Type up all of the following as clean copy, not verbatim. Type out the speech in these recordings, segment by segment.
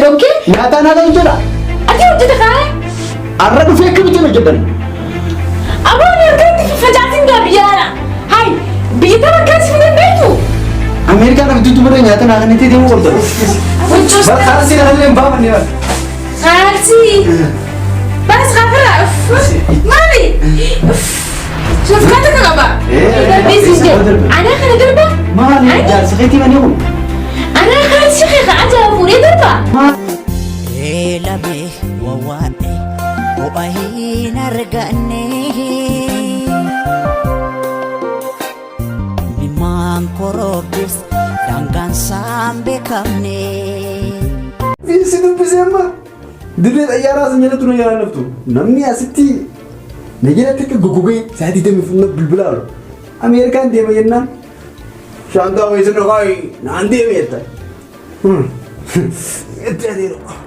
Okay? Nyaataan haala hojjedha. Ati hojjeta kaa? Arra dhufee akkamittiin hojjedhan? Aboon harkatti faffacaatiin gaa biyya alaa. Hai, biyya tana akkas fi dandeetu. Ameerikaan abidduutu bira nyaata naa kan itti deemuu qabda. Huccuus Bar kaalsii kanallee hin baafanne bar. Kaalsii. Baas kaafirraa. Maali? Shafkaa takka qaba. Darbii siin jedhe. Anaa kana darba? Maali jaarsa keetii manii kun? Anaa kaalsii kee ka ajaa'ibu fuudhee darba? Eelame wawwaadhe ho'a hin arganne. Mimaan korobbis daangaan isaan beekamne. Si dubbisee amma dirree xayyaaraa sin jalatti nu jalaan dhuftu. Namni asitti na jalatti akka goggogee sa'aatii damee fuula bilbilaa oolu. Ameerikaan deema jennaan shaantaa wayii sana kaayi naan deeme jetta. Itti adeemu.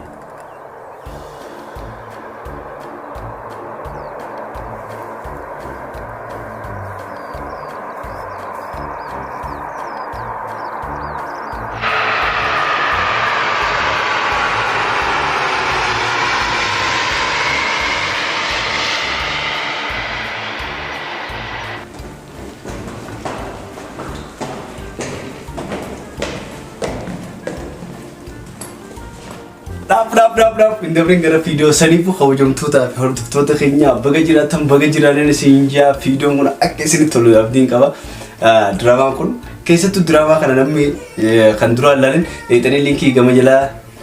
Dhaaf dhaaf dhaaf dhaaf hin dabrin gara viidiyoo saniif kabajamtootaa fi hordoftoota keenya baga jiraatan baga jiraatan isin jaa viidiyoon kun akka isinitti tolu abdiin qaba. Diraamaan kun keessattuu diraamaa kana namni kan duraan ilaalin eexanii linkii gama jalaa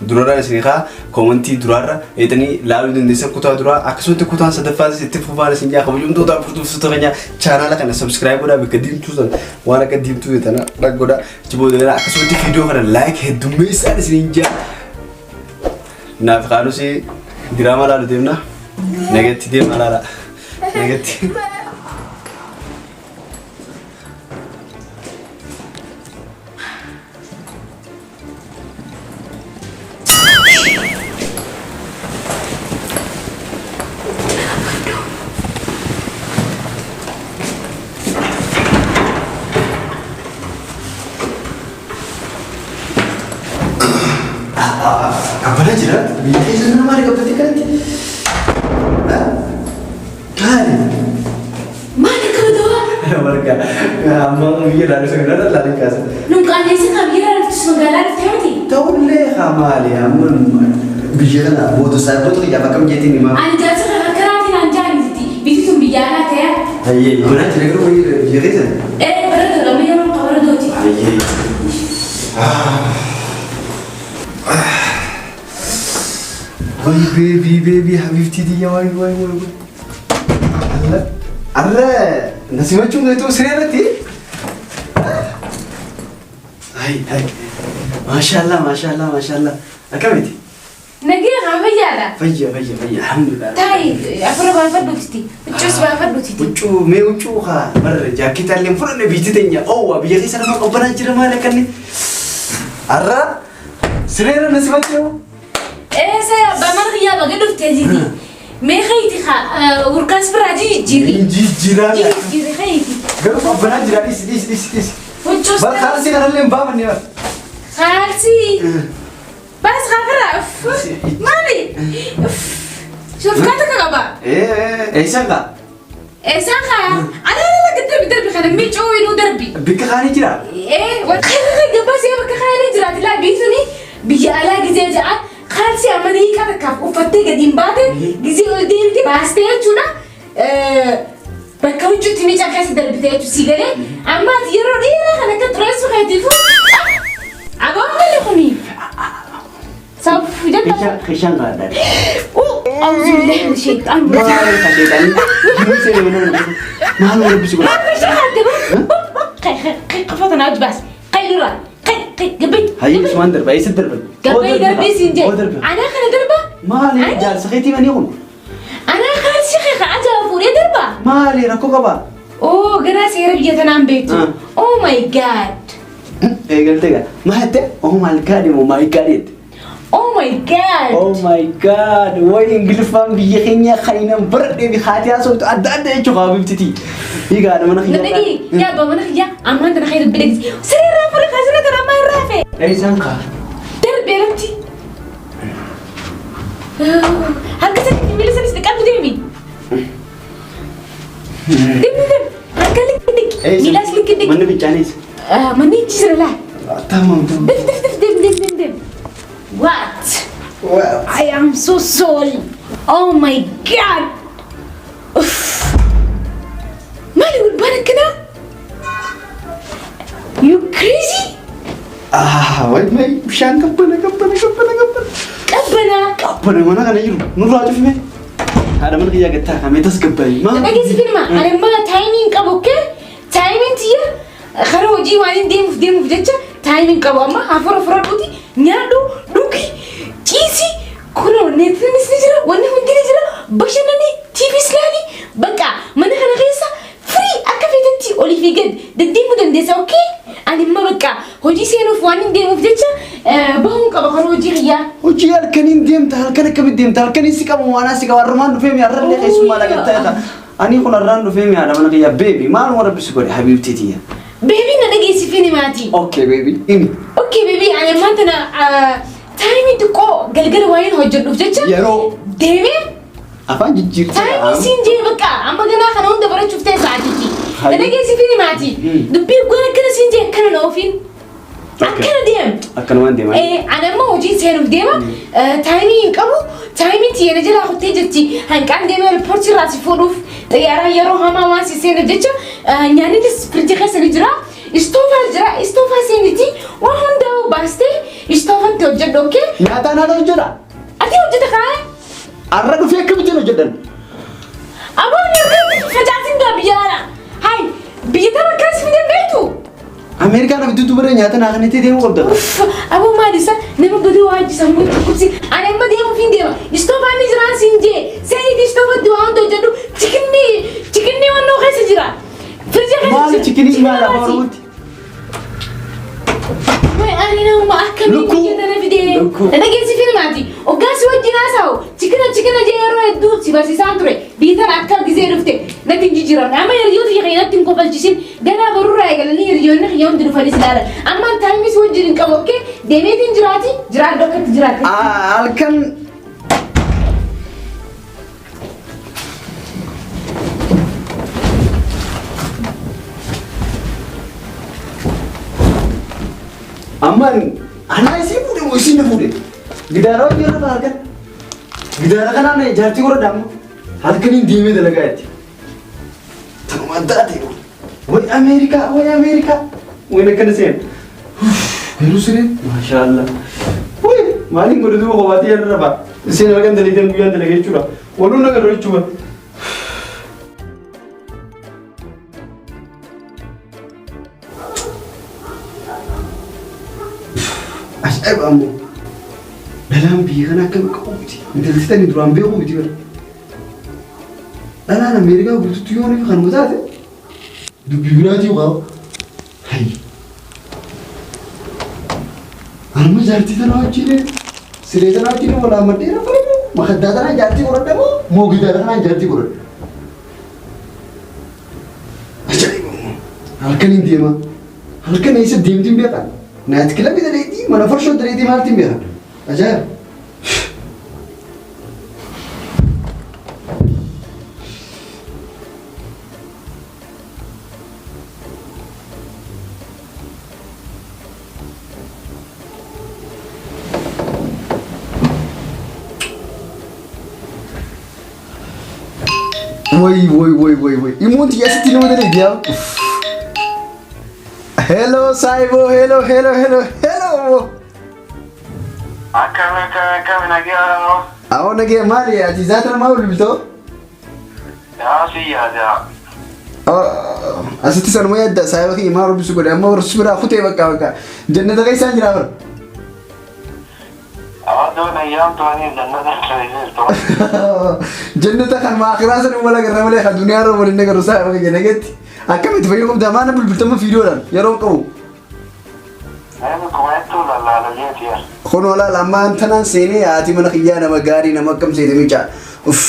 durarraan isin kaa koomantii duraarra eexanii laaluu dandeessan kutaa duraa akkasumatti kutaan sadaffaanis itti fufaan isin jaa kabajamtootaa fi hordoftoota keenya chaanaala kana sabskiraayib godhaa bakka diimtuu san waan akka diimtuu tana dhaggodhaa achi booda akkasumatti viidiyoo kana laayik heddummeessaan isin jaa. Naaf kaanus diraamaa laalu deemna. Nagatti deema laala. Nagatti. Qabbana jira. Biyya keessa nama maali qabbatee kanatti? Maali? Maal akka badawaa? Marga. Amma biyya ilaalu sana irra ilaalin kaasa. Nun qaalleessa kaa biyya ilaaltus magaalaa dhuftee miti. Ta'ullee haa maali amma biyya kana booda saayibboota kiyyaaf akkam jeetiin himaa. Ani jaarsa kana karaatiin aan jaalliti. Biyyi tun biyya alaa ta'e. Hayyee manaa jira garuu biyya keessa. Ee bara dargama yeroo qabara dooti. Hayyee. Way baby baby habibtii tiyya way way way way. Alla arra na simachuun gatuu siree irratti. Hay hay. Maashaallah maashaallah maashaallah. Akkamiti? Nagee haa fayyaadha. Fayya fayya fayya alhamdulillah. Taayi afura baafadhuutiti. Huccuus baafadhuutiti. Huccuu mee huccuu haa barre jaakkeetaa illee fudhanne biyyi teenya oowwa biyya keessa nama qabbanaa jira maal akkanni. Arra siree irra na simachuu. Eessa abbaa mana kiyyaa baga dhuftee jiti. Mee kayti urkaas biraa jijjiiri. Jijjiiraa. Jijjiiri kayti. Garuu qabbanaa jira dhisi dhisi dhisi dhisi. Huccuus Bar kaalsii kanallee hin baafanne bar. Kaalsii. Baas kaafirraa. Maali? Shufkaa takka qaba. Eessaan kaa? Eessaan kaa? Ana ala darbi darbi kana miicuu inuu darbi. Bikka kaanii jira? Ee wakka gabbasee bakka kaanii jiraati laa biisuni biyya alaa gizee ja'an kaalsii amma daqiiqaa takkaaf uffattee gadi hin baate gizee ol deemte baastee jechuudha. Bakka huccuutti miicaa keessa darbite jechuudha si galee amma ati yeroo dheeraa kan akka xureessu keetiifu aboo maali kuni? Saaf jetta. Keeshaan gaadhaa. Auzubillahi min shaytaan. Maal ka sheexanii? Jiruu seenee mana maal rabbi si godha? Qafata naa baas. Qaylura. Gabbi. Hayyee sumaan darba eessa darba? Gabbi darbii siin jee. Anaa kana darba. Maali jaarsa keetii manii kun? Anaa kaalsii kee ka ajaa'ibu fuudhee darba. Maali rakkoo qaba? Oo garaa seera biyya tanaan beektu. Oh my God. Eegaltee gaa. Maal jette? Oh my God moo my God jette? Oh my God. Oh my God. Way Ingiliffaan biyya keenya kan hin baradhee fi haati haasoftu adda adda jechuudha habibtiti. Hiigaa mana Na dhagi yaa abbaa mana kiyyaa ammaan tana khayr bilagis. Siree irraa fuudhee kaasina tana ammaa irraa hafe. Eessaan kaa? Darbee lafti. Harka sanitti miila sanis dhiqadhu deemi. Deemi deemi. Harka likki dhiqi. Miilas likki dhiqi. Manni fincaanis. Manni ichi jira laa. Tamam tamam. Def def def deem deem deem deem. What? I am so sorry. Oh my God. Uff. Maali gurbaan akkanaa? You crazy? Ah, way may bishaan qabbana qabbana qabbana qabbana. Qabbana. Qabbana mana kana jiru nurraa cufime. Haadha mana kiyyaa gattaa kamee tasgabbaa'e. Maa? Dhageessi filma. Ani amma timeiin qabu okay? Timeiin tiyya karaa hojii waan hin deemuuf deemuuf jecha timeiin qabu amma hafuura fudhadhuuti nyaadhu dhugi ciisi kunoo Netflix ni jira, wanni hundi ni jira, bashannani, TVs laali, bakka mana kana keessa free akka feetetti olii fi gad deddeemuu dandeessa, okay? Ani immoo bakka hojii seenuuf waan hin deemuuf jecha bahuun qaba karaa hojii kiyyaa. Hojii halkaniin deemta, halkan akkamitti deemta, halkaniin si qaba, waan si qaba, har'umaan dhufee mi har'allee keessummaa dhagattaa irra. Ani kun har'aan dhufee mi haadha mana kiyyaa baby maaluma rabbi si godhe habiibtii tiyya. Baby, na dhageessifii ni maatii. Okay baby, imi. Okay baby, ani ammaan tana timeii xiqqoo galgala waa'een hojjedhuuf jecha Yeroo deemee afaan jijjiirtee. Timeii siin jee bakka amma ganaa kana hunda barachuuf ta'e sa'aatiiti. Hayi. Na dhageessifii ni maatii. Dubbii gola akkana siin jee akkana na ofiin. Akkana deem. Akkanumaan deemaa. Ani amma hojii seenuuf deema. Timeii hin qabu. Timeiin tiyya na jalaa kuttee jirti. Hanqaan deemee airportii irraa si fuudhuuf xiyyaaraan yeroo hamaa waan si seenuuf jecha nyaanninis firiijii keessa ni jira. Istoofaa jira. Istoofaa seeniti waan hundaa baastee istoofatti hojjedhu, okay? Nyaataan haala hojjedha. Ati hojjeta kaa? Har'a dhufee akkamittiin hojjedhan? Aboon akkamitti facaasin gaa biyya ala. Hai, biyya tana akkas fidan beektu? Ameerikaan abidduutu bara nyaata naa kanatti deemuu qabda. Uff, aboo maal isa nama baduu waa hojii sammuu dhukkubsi. Ani amma deemuuf hin deema. Istoofaan ni jiraan siin jee. Seeniti istoofatti waa hunda hojjedhu. Chickenni chickenni wannoo keessa jira. Firija keessa Maali jira. chickenii Chicken maal afaan baasi. Oromootti? Way ani nama akkamii Lukkuu. biyya tana fidee. Lukkuu. Dhageessi filmaati. Hoggaasi wajjin haasa'u. Chicken chicken jee yeroo hedduu si barsiisaan ture. Biyya tana akka gizee dhufte natti hin jijjiiramne. Amma hiriyoota kiyya natti hin kofalchisin. Ganaa barurraa eegalanii hiriyoonni kiyya hundi dhufanis ilaalan. Amma timeis wajjin hin qabu. Okay? Deemeetiin jiraati. Jiraadhu akkatti jiraate. Halkan amma anaa isii fuudhe moo isiin na fuudhe? Gidaara hojii irra halkan. Gidaara kanaan jaartii godhadha amma. Halkaniin deemee dalagaa jetti. Tanumaan taate. Way Ameerikaa, way Ameerikaa. Wayin akkana seen. Garuu sireen maashaallah. Way maaliin godhe duuba kophaatti irra ba'a. Isheen halkan dalagan guyyaan dalaga jechuudha. Waluun nagarra jechuudha. Ajaa'iba ammoo. Dhalaan biyya kana akkam qabu miti. Intalli tani duraan beeku miti bara. Dhalaan Ameerikaa guututti yoo nuyi kanuma taate dubbii biraatii qaba. Hayyi. Anuma jaartii tana wajjin siree tana wajjin walaa maddee rafamu makaddaa tanaan jaartii godhadha moo moo gidaara kanaan jaartii godhadha. Ajaa'iba ammoo. Halkaniin deema. Halkan eessa deemtiin beekan? Night clubii daleetii mana farshoo daleetii maaltiin beekan? Ajaa'iba. Way way way way way. Imuun tiyya asitti nama daleeti yaa. Hello Saibo, hello hello hello hello. Akkam akkam akkam, nagaa? Awwa, nagee. Maali, ati zaata namaa bilbiltoo? Yaa si yaada. Asitti sanuma yaadda saayiba kiyya, maal rabbisu godhe amma warra biraa kutee bakka bakka jannata keessaan jira bara. Adoon ayyaamtu ani jannata keessa. Jannata kan maakiraa san wal agarra malee kan duniyaa irra waliin agarru. Saayiba kiyya, nageetti akkamitti, fayyuu qabdaa? Maana bilbiltama fiidoodhaan yeroo qabu. Namni kumeettuu lallaala jeeti yaa. Kun olaal ammaan tanaan seenee haati mana kiyyaa nama gaarii, nama akkam seete miicaa. Uff,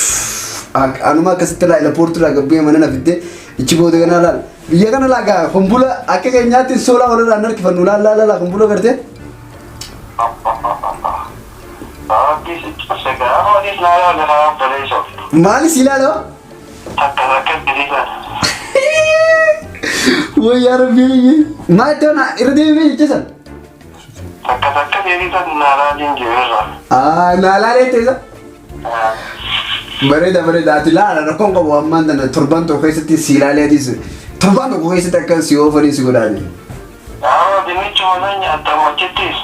anuma akkasitti laa airportii irraa gabbee mana na fidde ichi booda kanaa laal. Biyya kana laagaa kumbula akka keenyaatti soolaa walirraa hin harkifannu, laal laal laal kumbula gartee. Rabbi si cabse gaa hoonis naa yaale haa obboleessoo. Maali si ilaala? Takka takka diriisan. Way yaa rabbii. Maal itti ona irra deemee jecha san? Takka takka diriisan naa laaliin jireerra. Ah, naa laalee teessa. Bareeda bareeda ati laala rakkoon qabu ammaan tana torban tokko keessatti si ilaalee atis torban tokko keessatti akka si oofanii si godhaani. Haa dinnichuma nan nyaattamu achittis.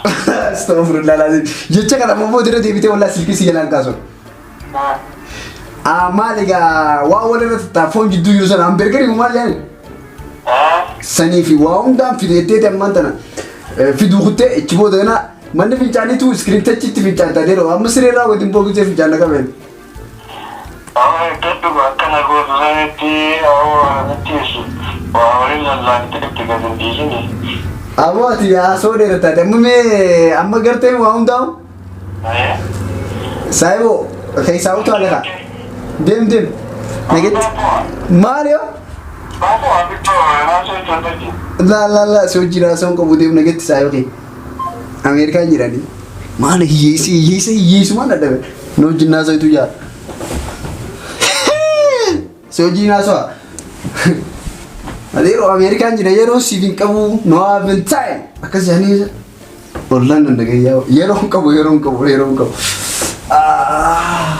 Astaghfirullah laazim. Jecha kana ammoo booda irra deebitee wallaa silkii si jalaan kaasu. Ah maal egaa waa wal irra tattaafoon jidduu jiru sana hambergerii maal jedhani? Sanii fi waa hundaan fideettee ammaan tana fiduu kuttee ichi booda kana manni fincaaniitu iskiriiptachitti fincaan taateera amma siree irraa wajjin boogitee fincaan na qabeen. Awwa eeggadhu akkana gootu sanitti awwa nittis waa waliin lallaaqxee itti gad hin dhiisini. Aboo ati haasoo dheerataate amma mee amma gartee waa hundaa'u saayiboo keessaa utuu alaka deem deem nagetti maal yoo laa laa laa si hojii haasoo hin qabu deem nagetti saayiboo kee Ameerikaan jiranii maal hiyyeessi hiyyeessa hiyyeessumaan dadhabe nu wajjin haasawitu jaa si wajjin haasawa Ati yeroo Ameerikaan jira yeroo siif hin qabu no have time akkas jedhanii ollaan dandagayyaa yeroo hin qabu yeroo hin qabu yeroo hin qabu. Ah.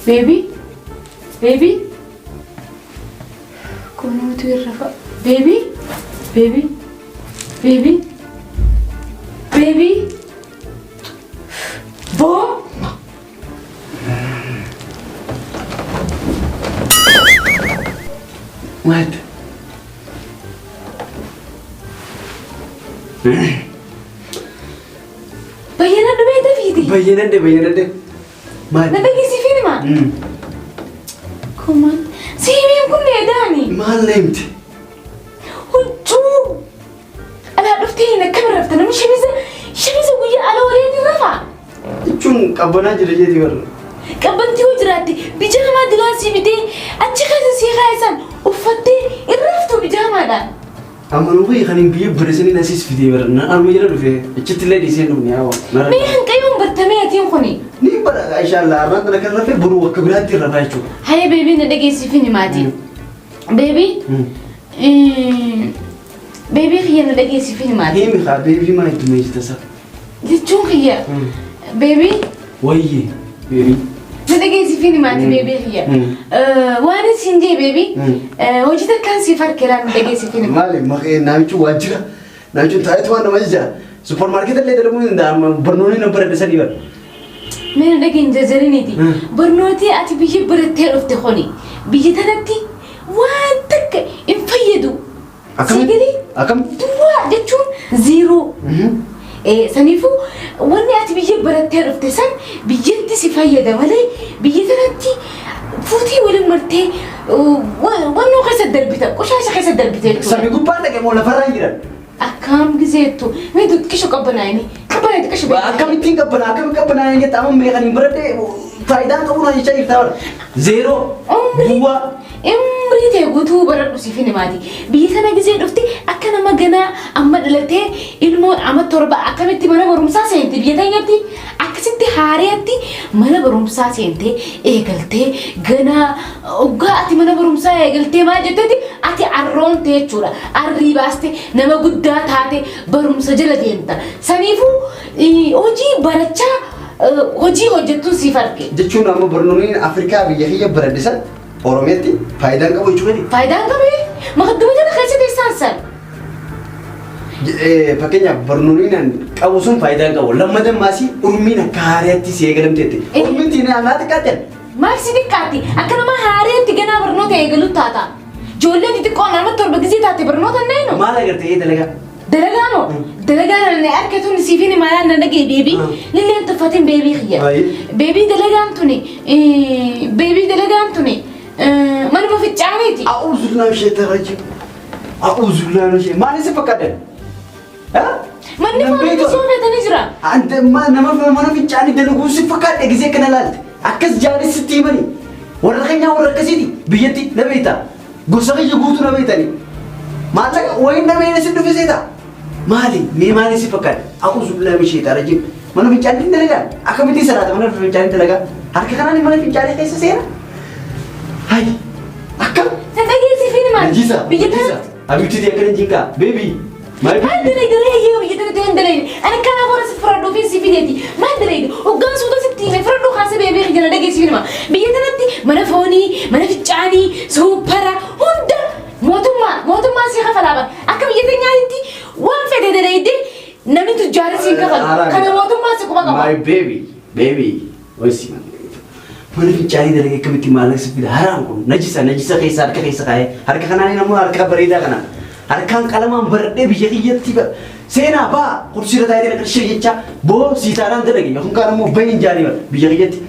Baby? Baby? Kunuutu irra fa. Baby? Baby? Baby? Baby? Boo? What? Bayyana dhumee dafiiti. Bayyanadde bayyanadde. Maal? Na dhageessiifin hima. Kumaan. Siimiin kun eedaani. Maal na himte? Huccuu. Alaa dhuftee hin akkam rafta namni shamiza shamiza guyyaa ala olee ni rafa. Jechuun qabbanaa jira jeeti warra. Qabbantii hoo jiraatte bijaamaa dilaa sii bitee achi keessa sii kaa'isan uffattee hin raftu bijaamaadhaan. Amma nu kan hin biyya bareessanii asiis fidee bara na arma jala dhufe achitti illee dhiisee dhufne haa waa. Mee hanqayoon bartamee atiin kuni. Ni bara inshallah arraan tana kan rafe boru bakka biraatti rafaa jechuudha. Hayee baby na dhageessiifin himaati. Baby. Baby kiyya na dhageessiifin himaati. Himi haa baby maa itti meeshita sa. Jechuun kiyya. Baby. Wayyee baby. Na dhageessiifin himaati baby kiyya. Waan isin jee baby. Hojii takkaan siif harkeeraa na dhageessiifin himaati. Maali maqee namichi waajjira namichi taa'etu waan nama jija supermarket illee dalaguu hin danda'amu barnoonni na baradhe sanii bara. Mee na dhageen jajjariniiti. Barnooti ati biyya barattee dhufte kuni biyya tanatti waan takka hin fayyadu. Siigalii Akkam? duwwaa jechuun zero. Saniifuu wanni ati biyya barattee dhufte san biyyatti si fayyada malee biyya tanatti fuutii waliin martee wannoo keessa darbita qoshaasha keessa darbita jechuudha. Samii gubbaan dhaqe moo lafarraa hin jiran? Akkam gizeettu mee xiqqisho qabbanaa'ini qabbanaa xiqqisho Akkamittiin qabbanaa akkamiin qabbanaa hin jette amma mee kan hin baradhe faayidaan qabu naa jechaa jirtaa bara. Zero. Umrii Duwwaa. Umrii ta'e guutuu baradhu siif hin himaati. Biyya kana gizee dhufte akka nama ganaa amma dhalatee ilmoon amma 7 akkamitti mana barumsaa seente biyya teenyatti akkasitti haareetti mana barumsaa seentee eegaltee ganaa oggaa ati mana barumsaa eegaltee maal jetteeti ati arroonte jechuudha. Arrii baaste nama guddaa taate barumsa jala deemta. Saniifuu hojii barachaa hojii hojjettuun siif arge. Jechuun amma barnoonni Afrikaa biyya kiyya baradhe san Oromiyaatti faayidaan qabu jechuudha. Faayidaan qabee maqadduma jala keessa teessaan san. Fakkeenyaaf barnoonni nan qabu sun faayidaa hin qabu. Lammataa maasii urmiin akka haaraatti si eegalamteetti. Urmiin tiin anaa xiqqaatte. Maal si xiqqaatti? Akka nama haareetti ganaa barnoota eegalu taata. Ijoolleen xixiqqoon nama 7 gisee taate barnoota hin neenu. Maal agartee dalagaa? Dalagaa moo? Dalagaa nan harka tun siifin himaa nan dhagee beebii. Lilleen tuffatin beebii kiyya. Beebii dalagaan tuni beebii dalagaan tuni manuma ficcaaniiti. A'uuzullahi sheetan rajiim. A'uuzullahi min shaytan. Maal isin fakkaatan? Manni foon itti soofetanii jira. Ante nama mana fincaanii dalaguu si fakkaadhe gisee kana laalte. Akkas jaalis sitti himani. Warra keenyaa warra akkasiiti biyyatti na beekta. Gosa kiyya guutuu na beektani. Maallaqa wayiin na beekne si dhufe seeta. Maali? Mee maali si fakkaate? A'uuzullahi min shaytan rajiim. Mana fincaanii hin dalagaa? Akkamittiin salaata mana fincaanii dalagaa? Harka kanaan mana fincaanii keessa seena? Hay! Akkam? San dhageessifin maal? Najisa. Biyya Najisa. tanatti. Habibti tiyya akkana jinkaa. Baby. My Maal baby. dalagda reeyyee biyya tanatti waan dalagde? Ani kanaa bora si fudhadhuu fi si fideeti. Maal dalagde? Hoggaan suuta sitti hime fudhadhuu kaasee beebee kiyya na dhageessifin hima. Biyya tanatti mana foonii, mana fincaanii, suuppara hunda mootummaa mootummaan si kafalaa bara. Akka biyya teenyaatti waan fedhe dalagde namni tujjaarri si hin kafalu. Kana mootummaan si quba qaba. My baby. Baby. Waysi mana fincaanii dalagee akkamitti maallaqa si fida haraam kun najisa najisa keessa harka keessa kaa'ee harka kanaan ammoo harka bareedaa kanaan harkaan qalamaan baradhee biyya kiyyatti seenaa baa kursiirra taa'ee kana qarshii jechaa boo siitaadhaan dalage yookaan kaan ammoo bahin jaanii bara biyya kiyyatti.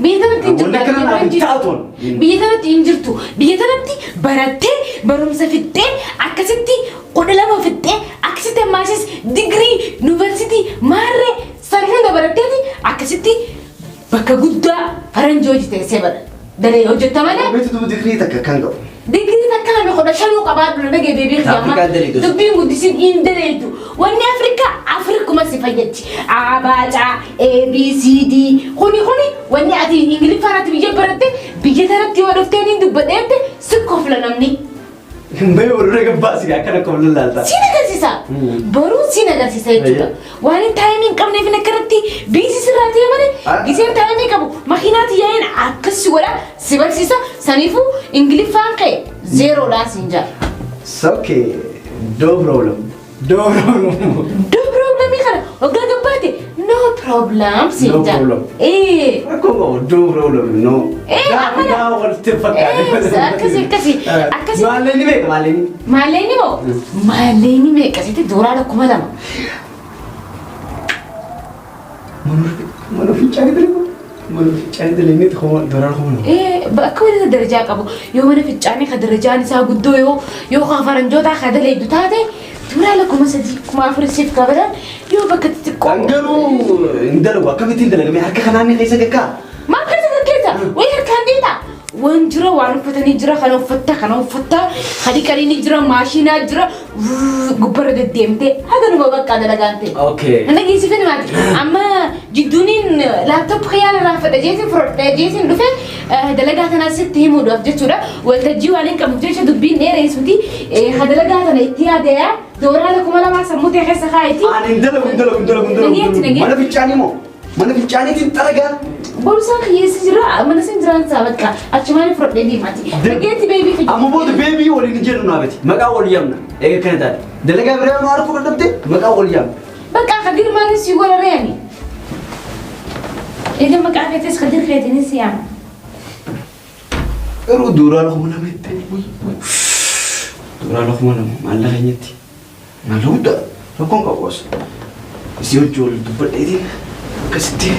Biyya tanatti hin jirtu. Wanni akkana naaf hin taatuun. Biyya tanatti hin jirtu. Biyya tanatti barattee barumsa fixxee akkasitti 12 fixxee akkasitti ammaasis digirii yuunivarsiitii maarree San hunda baratteeti akkasitti bakka guddaa faranjii hojii teessee bara dalee hojjetta malee. Beektu duuba digirii takka kan qabu. Digirii takka hami 15uu qabaadhu na dhagee deebii kiyya amma Afrikaan daleetu. dubbiin guddisiin hin daleetu. Wanni Afrikaa Afrikuma si fayyaddi. A, B, C, A, B, C, D kuni kuni wanni ati Ingiliffaan ati biyya baratte biyya tanatti yoo dhuftee niin dubbadheette si kofla namni. Mee warra gabbaasi akkana kofla laalta. Siin agarsiisa. Boruu siin agarsiisa jechuudha. Waan hin taayimii hin qabneef hin akkanatti biizii sirraa ta'e malee giseen taayimii qabu makiinaatti yaa'een akkas si godha si barsiisa saniifuu Ingiliffaan ka'e zeeroodhaan siin jaa. It's okay. No problem. No problem. No problem kana waggaa gabbaate no problem siin No jaa. problem. Ee. Rakkoo qabu no problem no. Eh, Gaafa amala. gaafa walitti fakkaate. Eh, akkasi akkasi akkasi. Maalleen meeqa maalleen? Maalleen moo? Maalleen meeqa sitti doolaara 2000. Mana fincaanii dalagu. Mana fincaanii dalagneeti kuma doolaara 2000. Ee, akka wanta darajaa qabu yoo mana fincaanii ka darajaan isaa guddoo yoo yoo ka faranjootaa ka dalaydu taate doolaara 3000 4000 siif kafalan yoo bakka xixiqqoo. Kan garuu hin dalagu akkamittiin dalagamee harka kanaan ni keessa gakkaa. Maal keessa gaggeessa? Wayii harkaan dhiita. Waan jira waan uffatanii jira kana uffatta kana uffatta hadi qaliin jira maashinaa jira gubbarra deddeemtee haga numa bakka dalagaan ta'e. Okay. Nana geessifin maati. Amma jidduuniin laaptoop kiyyaa irraa fedha jeetiin fudhadha jeetiin dhufe dalagaa tana sitti himuudhaaf jechuudha. Waltajjii waan hin qabnuuf jecha dubbiin dheereessuuti. Ha dalagaa tana itti yaadaya doolaara 2000 sammuu ta'e keessa kaa'eeti. Ani hin dalagu hin dalagu hin dalagu hin dalagu. Nageetti nageetti. Mana fincaanii moo? Mana fincaaniitiin xaragaa. Borsaan kiyyeessi jira mana sin jiraan isaa bakka achumaan fudhadhee deemaati. Nageetti beebii fi. Amma booda beebii waliin hin jedhu naa biti. Maqaa wal yaamna. Eega kana taate. Dalagaa biraa yoo nu arguu dadhabde maqaa wal yaamna. Bakka Kadir maaliin si godha reeni? Eega maqaa keetis Kadir keetiinis si yaama. Garuu doolaara 2000 itti. Doolaara 2000 maallaqa keenyatti. Maallaqa guddaa rakkoon qabu as. Isii hojii wal dubbadheetiin akkasitti.